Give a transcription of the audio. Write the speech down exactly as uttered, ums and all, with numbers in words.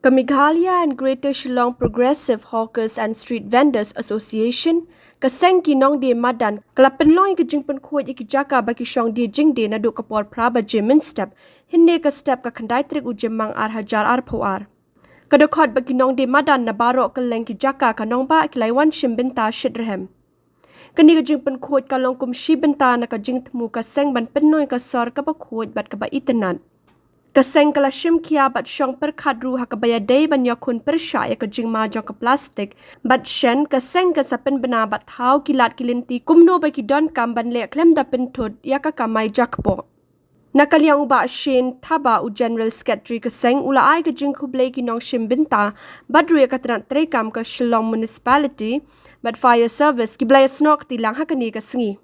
Ka Meghalaya and Greater Shillong Progressive Hawkers and Street Vendors Association, ka seng ki nongdie madan, ka la pynlong ïa ka jingpynkhuid ïa ki jaka ba ki shong die jingdie naduh ka por phra baje mynstep, hynne ka step ka khyndai tarik u Jymmang ar hajar arphew ar. Ka dkhot ba ki nongdie madan na baroh kylleng ki jaka ka nongbah ki la wan shim bynta shitrhem. Kane ka jingpynkhuid ka long kum shi bynta na ka jingthmu ka seng ban pynlong ïa ka sor kaba khuid bad kaba itynnad. Ka seng ka la shim khia bad shong pyrkhat ruh ha kaba ïadei ban ïakhun pyrshah ïa ka jingma jong ka plastik, bad shen ka seng kan sa pynbna bad thaw ki lad ki lynti kumno ba ki donkam ban leh khlem da pynthut ïa ka kamai jakpoh. Na ka liang u Bah Shane Thabah, u General Secretary ka seng, u la ai ka jingkhublei ki nongshim bynta bad ruh ïa ka tnat treikam ka Shillong Municipality bad Fire Service kiba la ïasnoh kti lang ha kane ka sngi.